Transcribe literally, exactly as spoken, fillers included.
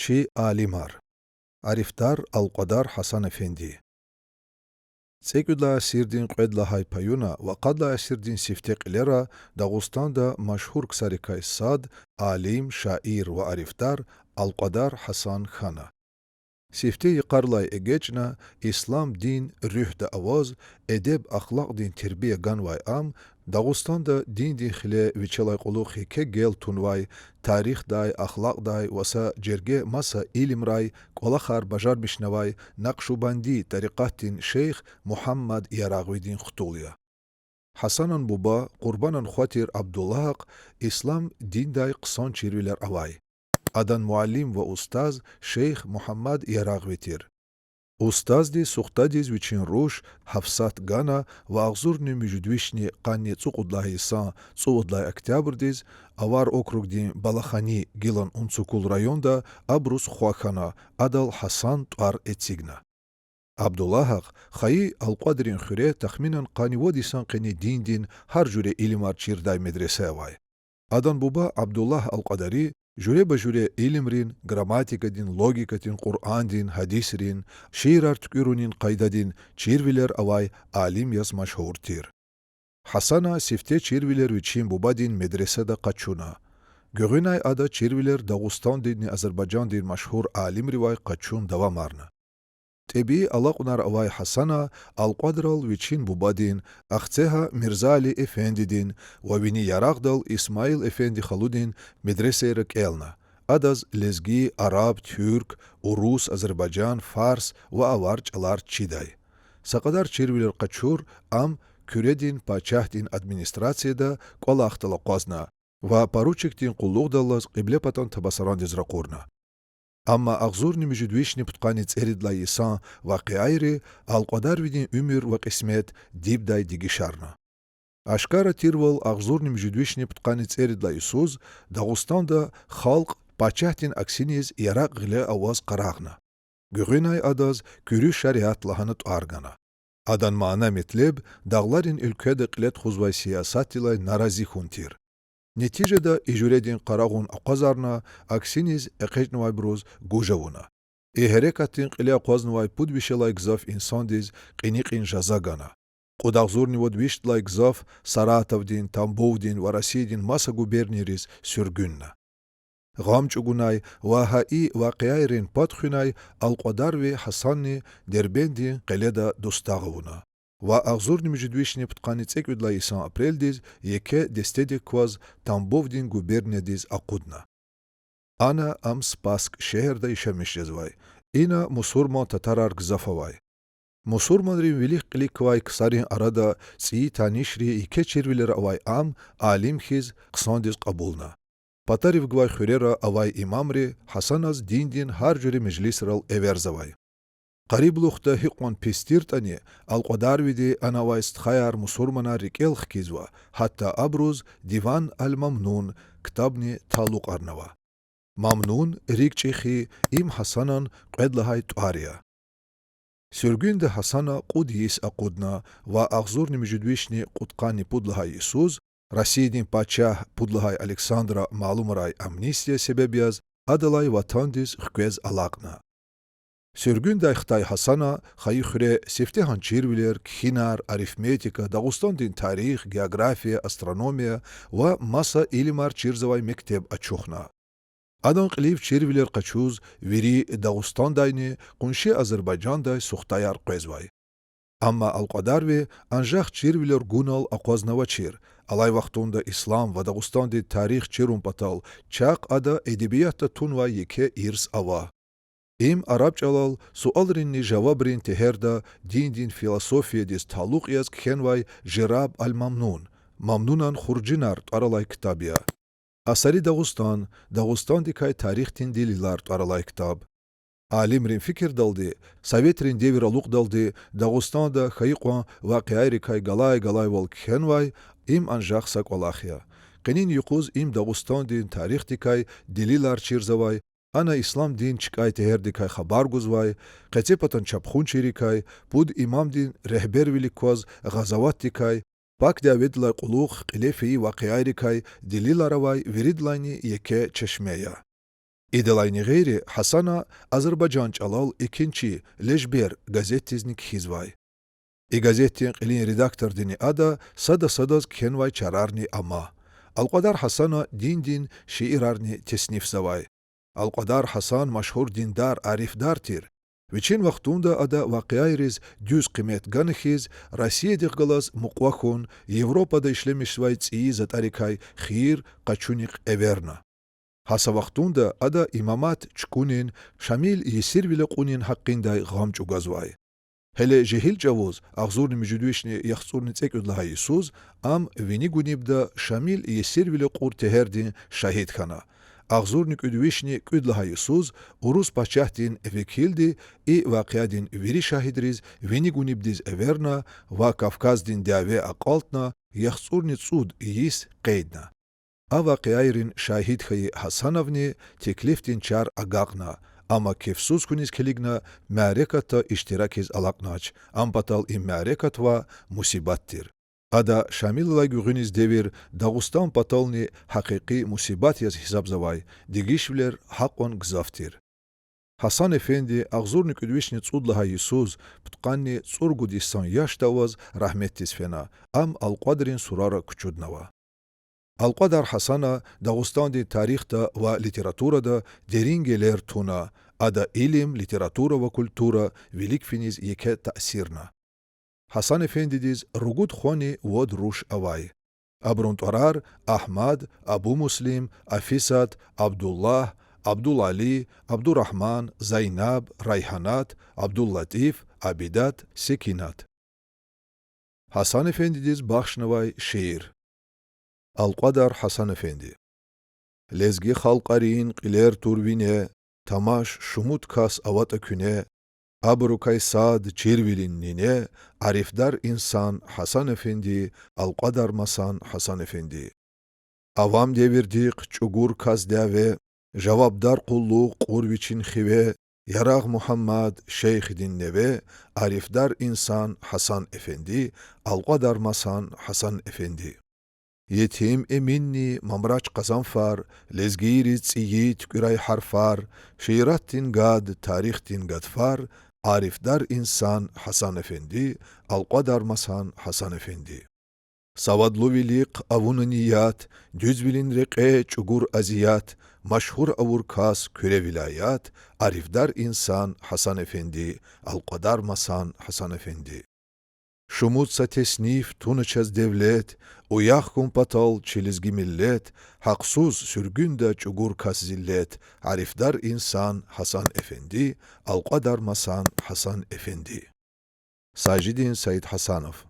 Чи алимар. Арифдар Алкьвадар Гьасан эфенди. ЦӀекӀуьд лагьай асирдин кьвед лагьай паюна ва къад лагьай асирдин сифте кьилера Дагъустанда машгьур ксарикай сад, алим, шаир ва арифдар Алкьвадар Гьасан хьана. Сифте йикъарилай эгечӀна, ислам дин руьгьда аваз, эдеб-ахлакьдин тербия ганвай ам, Дагъустанда диндин хиле вичелай кьулухъ еке гел тунвай, тарихдай, ахлакьдай ва са жерге маса илимрай кӀвалахар бажармишнавай накъшубанди тӀарикъатдин шейх Мугьаммад Ярагъвидин хтул я. Гьасанан буба, Къурбанан хва тир Абдуллагь, ислам диндай хъсан чирвилер авай. Адан муаллим ва устаз шейх Мугьаммад Ярагъви тир. Устазди сухтадиз вичин руш Гьафсат гана ва агъзурни муьжуьд вишни къанни цӀукьуд лагьай йисан цӀувад лагьай октябрдиз Авар округдин Балахани гилан Унцукул районда абуруз хва хьана, адал Гьасан тӀвар эцигна. Абдуллагьахъ хайи Алкьвадрин хуьре тахминан къанни вад йисан къене диндин гьар жуьре илимар чирдай медресе авай. Адан буба Абдуллагь Алкьвадари жуьреба-жуьре илимрин, грамматикадин, логикадин, Къуръандин, гьадисрин, шиирар туькӀуьрунин къайдадин чирвилер авай алим яз машгьур тир. Гьасана сифте чирвилер вичин бубадин медресада къачуна. Гуьгъуьнай ада чирвилер Дагъустандинни Азербайжандин машгьур алимривай къачун давамарна. ТӀебии алакьунар авай Гьасана Алкьвадрал вичин бубадин, Ахцегьа Мирзали эфендидин ва Вини Ярагъдал Исмаил эфенди халудин медресейра кӀелна. Адаз лезги, араб, туьрк, урус, азербайжан, фарс ва авар чӀалар чидай. Са кьадар чирвилер къачур, ам Куьредин пачагьдин администрацияда кӀвалахдал акъвазна ва поручикдин къуллугъдал алаз Кьиблепатан Табасарандиз ракъурна. Амма агъзурни муьжуьд вишни пудкъанни цӀерид лагьай йисан вакъиайри Алкьвадарвидин уьмуьр ва кьисмет дибдай дегишарна. Ашкара тирвал, агъзурни муьжуьд вишни пудкъанни цӀерид лагьай йисуз Дагъустанда халкь пачагьдин аксиниз яракь гъиле аваз къарагъна. Гуьгъуьнай адаз куьруь шариат лагьана тӀвар гана. Адан мана-метлеб дагъларин уьлкведа кьиле тухузвай сиясатдилай нарази хьун тир. Нетижада и жуьредин къарагъун акъвазарна, аксиниз экъечӀнавайбуруз гуж авуна. И гьерекатдин кьиле акъвазнавай пуд вишелай гзаф инсандиз кьиникьин жаза гана. Кьуд агъзурни вад вишдилай гзаф Саратовдин, Тамбовдин ва Россиядин маса губернийриз суьргуьнна. Гъам чӀугунай ва гьа и вакъиайрин пад хуьнай Алкьвадарви Гьасанни Дербентдин къеледа дустагъ авуна ва агъзурни муьжуьд вишни пудкъанни цӀекӀуьд лагьай йисан апрелдиз еке дестедик кваз Тамбовдин губерниядиз акъудна. Ана ам Спасск шегьерда яшамиш жезвай. Ина мусурман татарар гзаф авай. Мусурманрин вилик-кьилик квай ксарин арада цӀийи танишри, еке чирвилер авай ам алим хьиз хъсандиз кьабулна. Патарив гвай хуьрера авай имамри Гьасаназ диндин гьар жуьре межлисрал эверзавай. Къариблухда гьикьван пис тиртӀани, Алкьвадарвиди ана авай стхаяр мусурманар рикӀел хкизва, гьатта абуруз Диван аль-Мамнун ктабни талукьарнава. Мамнун, рикӀ чӀехи, им Гьасанан кьвед лагьай тӀвар я. Суьргуьнда Гьасана кьуд йис акъудна ва агъзурни муьжуьд вишни кьудкъанни пуд лагьай йисуз Россиядин пачагь пуд лагьай Александра малумарай амнистия себеб яз адалай ватандиз хквез алакьна. Суьргуьндай хтай Гьасана хайи хуьре сифтегьан чирвилер, кхьинар, арифметика, Дагъустандин тарих, география, астрономия ва маса илимар чирзавай мектеб ачухна. Адан кьилив чирвилер къачуз вири Дагъустандайни къунши Азербайжандай сухтаяр къвезвай. Амма Алкьвадарви анжах чирвилер гунал акъвазнавачир, алай вахтунда ислам ва Дагъустандин тарих чирун патал чахъ ада эдебиятда тунвай еке ирс ава. Им араб чӀалал суалринни жавабрин тегьерда диндин философиядиз талукь яз кхьенвай Жираб аль-Мамнун, Мамнунан хуржинар тӀвар алай ктаб я. Асари Дагъустан, Дагъустандикай тарихдин делилар тӀвар алай ктаб. Алимрин фикирдалди, советрин девир алукьдалди Дагъустанда хьайи кьван вакъиайрикай галай-галайвал кхьенвай им анжах са кӀвалах я. Къенин юкъуз им Дагъустандин тарихдикай делилар чирзавай, ана ислам дин чкӀай тегьердикай хабар гузвай, къецепатан чапхунчийрикай, пуд имамдин регьбервилик кваз гъазаватдикай, пак дяведилай кьулухъ кьиле фейи вакъиайрикай делилар авай виридалайни еке чешме я. Идалайни гъейри, Гьасана азербайжан чӀалал экуьнчи Лежбер газетдизни кхьизвай. И газетдин кьилин редактордини ада сада-садаз кхьенвай чарарни ама. Алкьвадар Гьасана диндин шиирарни теснифзавай. Алкьвадар Гьасан машгьур диндар, арифдар тир. Вичин вахтунда ада вакъиайриз дуьз къимет гана хьиз, Россиядихъ галаз мукьва хьун, Европада ишлемишзавай цӀийи затӀарикай хийир къачунихъ эверна. Гьа са вахтунда ада имамат чукӀунин, Шамил есирвиле кьунин гьакъиндай гъам чӀугвазвай. Гьеле жегьил чӀавуз, агъзурни муьжуьд вишни яхцӀурни цӀекӀуьд лагьай йисуз, ам Вини Гунибда Шамил есирвиле кьур тегьердин шагьид хьана. Агъзурни кӀуьд вишни кӀуьд лагьай йисуз урус пачагьдин векилди и вакъиадин вири шагьидриз Вини Гунибдиз эверна ва Кавказдин дяве акьалтна, яхцӀурни цӀуд йис къейдна. А вакъиайрин шагьид хьайи Гьасановни теклифдин чар агакьна, амма кефсуз хьуниз килигна, мярекатда иштиракиз алакьнач, ам патал и мярекат ваъ, мусибат тир. Ада Шамилалай гуьгъуьниз девир Дагъустан патални гьакъикъи мусибат яз гьисабзавай, дегишвилер гьакьван гзаф тир. Гьасан эфенди агъзурни кӀуьд вишни цӀуд лагьай йисуз, пудкъанни цӀуругуд йисан яшда аваз рагьметдиз фена, ам Алкьвадрин сурара кучуднава. Алкьвадар Гьасана Дагъустандин тарихда ва литературада дерин гелер туна, ада илим, литература ва культура вилик финиз еке таъсирна. Гьасан эфендидиз ругуд хвани вад руш авай. Абурун тӀварар: Агьмад, Абумуслим, Афисат, Абдуллагь, Абдулали, Абдурагьман, Зайнаб, Райгьанат, АбдуллатӀиф, Абидат, Секинат. Гьасан эфендидиз бахшнавай шиир. Алкьвадар Гьасан эфенди. Лезги халкьарин кьилер тур вине, тамаш, шумуд кас аватӀа куьне, абурукай сад чирвилин нине, арифдар инсан Гьасан эфенди, Алкьвадар масан Гьасан эфенди. Авам девирдихъ чӀугур кас дяве, жавабдар къуллугъ кьур вичин хиве, Ярагъ Мугьаммад шейхдин неве, арифдар инсан Гьасан эфенди, Алкьвадар масан Гьасан эфенди. Етим Эминни Мамрач Къазанфар, лезгийриз цӀийи туькӀуьрай гьарфар, шииратдин гад, тарихдин гатфар, арифдар инсан Гьасан эфенди, Алкьвадар масан Гьасан эфенди. Савадлувилихъ авуна ният, дуьзвилин рекье чӀугур азият, машгьур авур кас Куьре вилаят, арифдар инсан Гьасан эфенди, Алкьвадар масан Гьасан эфенди. Шумуд са тесниф туна чаз девлет, уях хьун патал чи лезги миллет, гьахъсуз суьргуьнда чӀугур кас зиллет, арифдар инсан Гьасан эфенди, Алкьвадар масан Гьасан эфенди. Сажидин Саидгьасанов.